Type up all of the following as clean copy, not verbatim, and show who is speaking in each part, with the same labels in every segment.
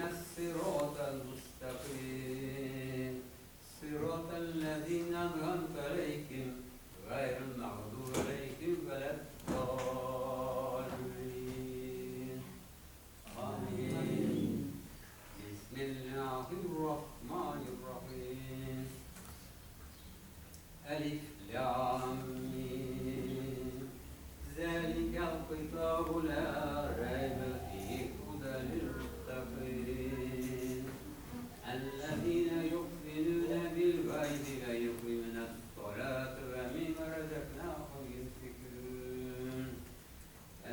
Speaker 1: الصراط المستقيم صراط الذين أنعمت عليهم غير المغضوب عليهم ولا الضالين. آمين. بسم الله الرحمن الرحيم. ألف لام ميم. ذلك الكتاب لا ريب فيه هدى للمتقين الذين يؤمنون بالغيب ويقيمون الصلاة ومما رزقناهم ينفقون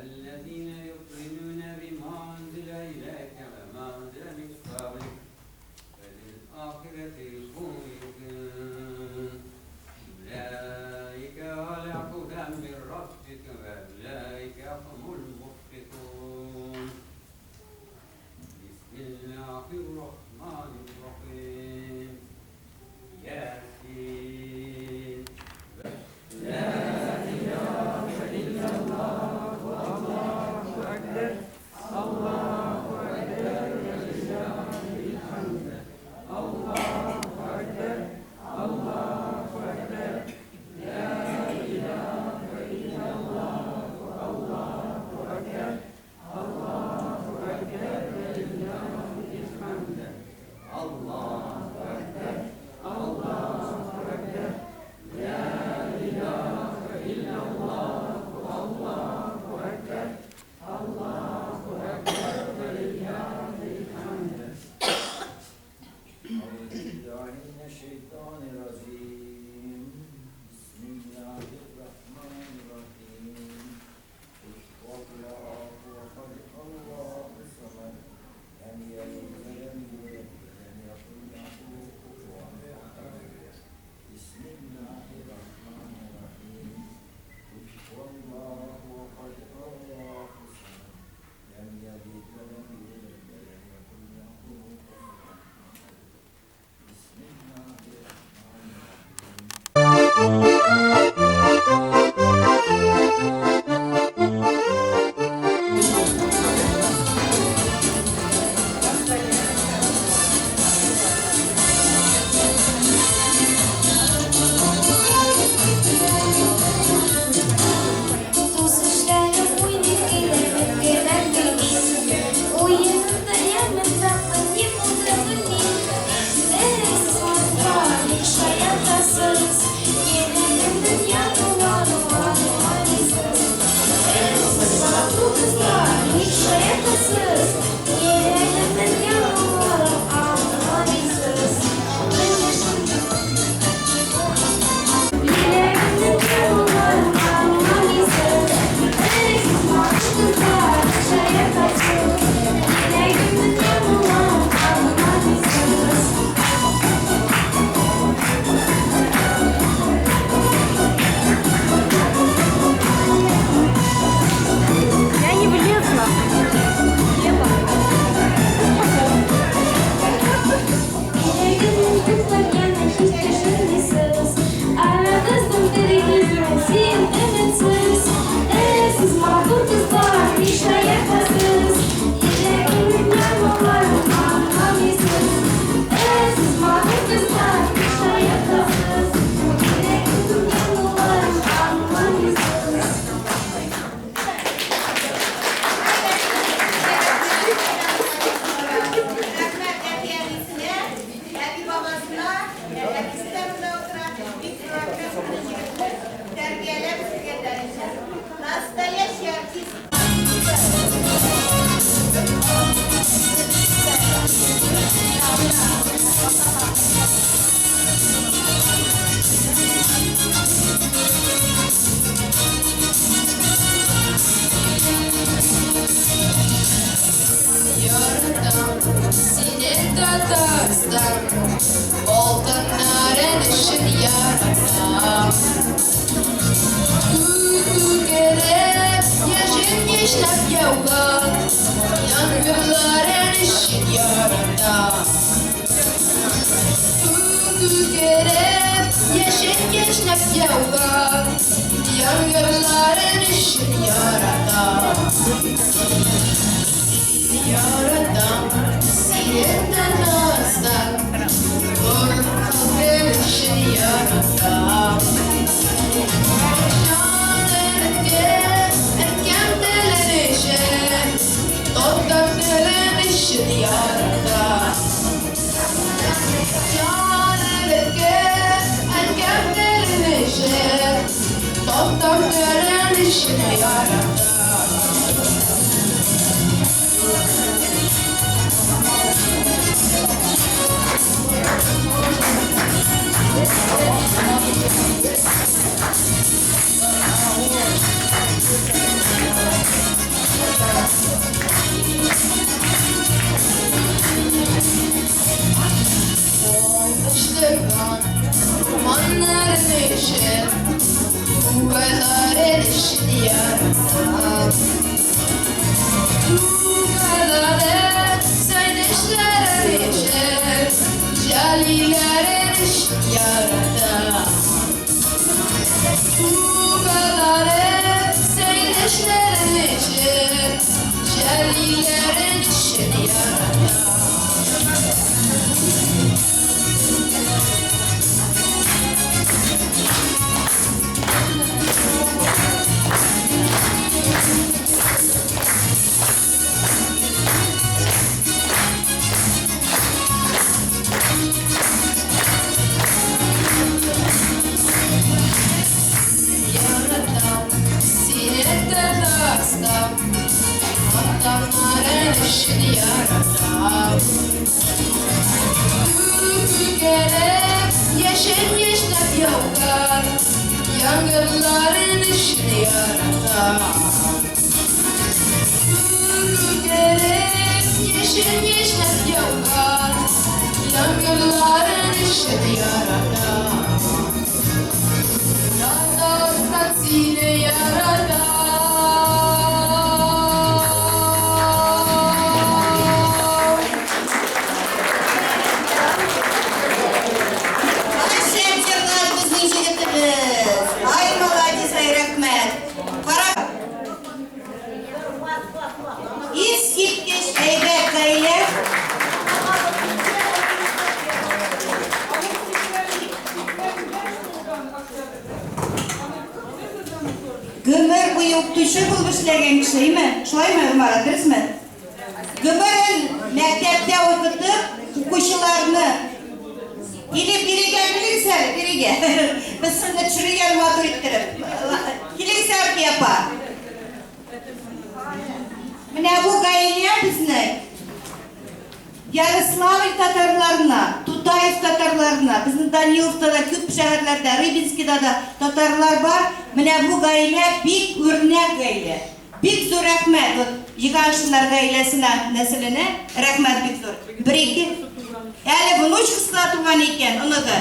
Speaker 1: الذين يؤمنون بما أنزل إليك وما أنزل من قبلك وبالآخرة هم يوقنون أولئك على هدى من ربك وأولئك هم المفلحون. بسم الله الرحمن الرحيم. ياسين.
Speaker 2: لا إله إلا الله الله أكبر الله أكبر ولله الحمد الله أكبر الله أكبر لا إله إلا الله الله أكبر الله أكبر ولله الحمد الله أكبر الله أكبر لا إله إلا الله الله أكبر الله أكبر ولله الحمد.
Speaker 3: أعوذ بالله من الشيطان الرجيم. بسم الله الرحمن الرحيم. قل هو الله أحد الله الصمد لم يلد ولم يولد ولم يكن له كفوا أحد. بسم الله الرحمن الرحيم. قل هو الله أحد الله الصمد لم يلد ولم يولد ولم يكن له كفوا أحد. بسم الله الرحمن الرحيم.
Speaker 4: Дус-ишләрем уйный килә, менгәләр белмим. Уенында ямен таптым, ни булды белмим. Сез матурлар, бик шаяртасыз. Йөрәгемнең януын аңламыйсыз. Сез матур кызлар, бик шаяртасыз. Йөрәгемнең януын аңламыйсыз. Менә шундый йөрәгемнең януын аңламыйсыз. Сез матур кызлар, бик шаяртасыз. Йөрәгемнең януын аңламыйсыз.
Speaker 5: Я не влезла. Ева.
Speaker 4: Йөрәгемнең күпләргәне һич төшенмисез. Арагызның тереклеген син өметсез. Сез матур кызлар, бик шаяртасыз. Йөрәгемнең януын аңламыйсыз. Сез матур кызлар, бик шаяртасыз. Йөрәгемнең януын аңламыйсыз.
Speaker 6: Рәхмәт әти-әнисенә, әби-бабасына, әтисе дә монда утыра. Бик зур рәхмәт шундый егетне тәрбияләп үстергәннәре өчен. Настоящий артист.
Speaker 7: Яратам сине, Татарстан, алтыннарын өчен яратам. Күк күкрәп, яшен яшьнәп яуган яңгырларын өчен яратам. Күк күкрәп, яшен яшьнәп яуган яңгырларын өчен яратам. Яратам. Син Татарстан, Коркак эшен яратам. Әнкәм телен өчен, Татар телен өчен яратам. Әнкәм телен өчен, Татар телен өчен яратам. Уңыштырган урманнарын өчен, Тугайларын өчен яратам. Тугайлары, Сәйдәшләрен өчен, Җәлиләрен өчен яратам. Тугайлары, Сәйдәшләрен өчен, Җәлиләрен өчен яратам. Яратам сине, Татарстан, Татарларын өчен яратам. Күкрәп, яшен яшьнәп яуган Яңгырларын өчен яратам. Күкрәп, яшен яшьнәп яуган Яңгырларын өчен яратам. Татарстан, сине яратам.
Speaker 6: Ай, шәп җырлады безнең егетебез. Ай, молодец, ай, рәхмәт. Кара. Искиткеч әйбәт гаилә. Гомер буе укытучы булып эшләгән кеше, әйме? Шулаймы, Марат, дөресме? Гомерен мәктәптә укытып, укучыларны Или бирегә килегез әле, бирегә. Без сезне төшерергә матур иттереп. Килегез, Арпия апа. Менә бу гаилә безнең Ярославль татарларына, Тутаев татарларына, безнең Даниловта да күп шәһәрләрдә, Рыбинскида да татарлар бар. Менә бу гаилә бик үрнәк гаилә. Бик зур рәхмәт. Вот Җиһаншиннар гаиләсенә, нәселенә рәхмәт бик зур. Бер ике Әле внучкасы да туган икән, оныгы.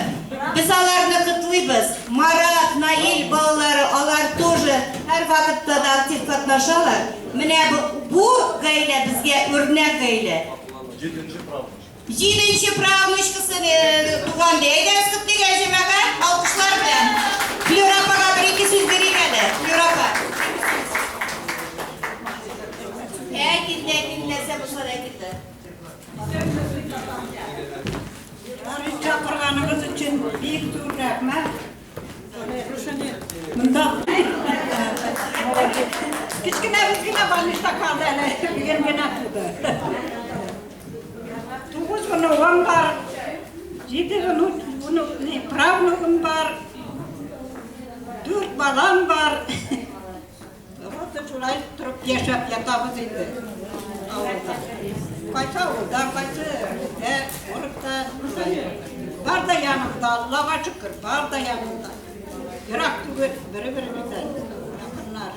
Speaker 6: Без аларны котлыйбыз. Марат, Наил балалары, алар тоже һәр вакытта да актив катнашалар. Менә бу гаилә безгә үрнәк гаилә. Җиденче правнучкасы туган ди. Әйдәгез котлыйк, җәмәгать, алкышлар белән. Флюра апага бер ике сүз бирик әле. Флюра апа. Әйт инде, әйт инде, нәрсә булса да әйт инде.
Speaker 8: Чакырганыгыз өчен бик зур рәхмәт. Монда кечкенәбез генә больниста калды әле, бүген генә туды. Тугыз оныгым бар, җиде внук, внук, не, правнугым бар, дүрт балам бар. Вот шулай торып яшәп ятабыз инде авылда. Кайсы авылда, кайсы өйдә, городта. Бар да янымда, Аллага шөкер, бар да янымда. Ерак түгел, бер-беребездән якыннар.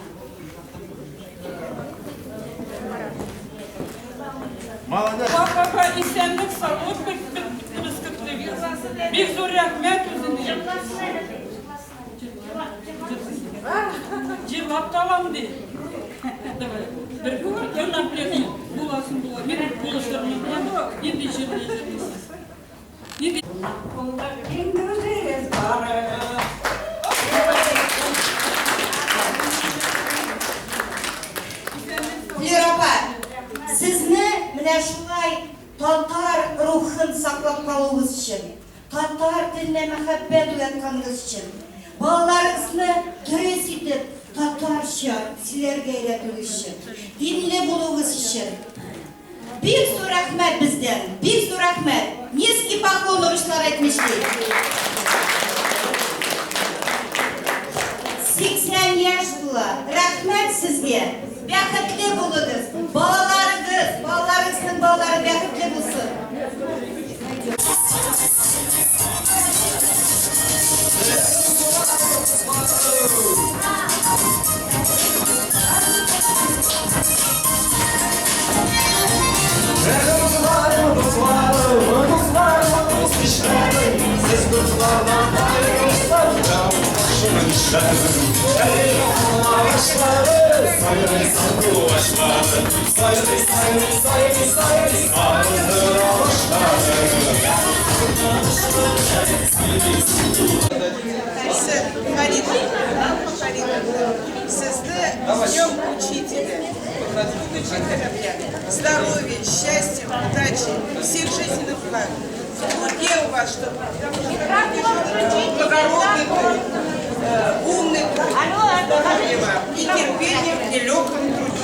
Speaker 9: Молодец.
Speaker 2: Папага исәнлек, саулык без котлыйбыз. Бик зур рәхмәт үзенә. Җырлап та алам ди. Давай. Бер җырлап бирәсең. Буласың була. Мин булышырмын. Нинди җырны җырлыйсыз? Нинди
Speaker 8: Көндезегез бары.
Speaker 6: Флюра апа, сезне менә шулай Татар рухын саклап калуыгыз өчен, татар теленә мәхәббәт уятканыгыз өчен, балаларыгызны дөрес итеп татарча сөйләргә өйрәтүегез өчен, динле булуыгыз өчен. Бик зур рәхмәт бездән, бик зур рәхмәт. Низкий поклон, урыслар әйтмешли. 80 яшь була. Рәхмәт сезгә. Бәхетле булыгыз. Балаларыгыз, балаларыгызның балалары бәхетле булсын.
Speaker 9: Фарида, сезне с Днем Учителя. Учителя белән здоровья, счастья, удачи, всех жизненных благ. В труде у вас, чтобы, потому что благородный труд, умный труд, здоровья вам и терпения в нелегком труде.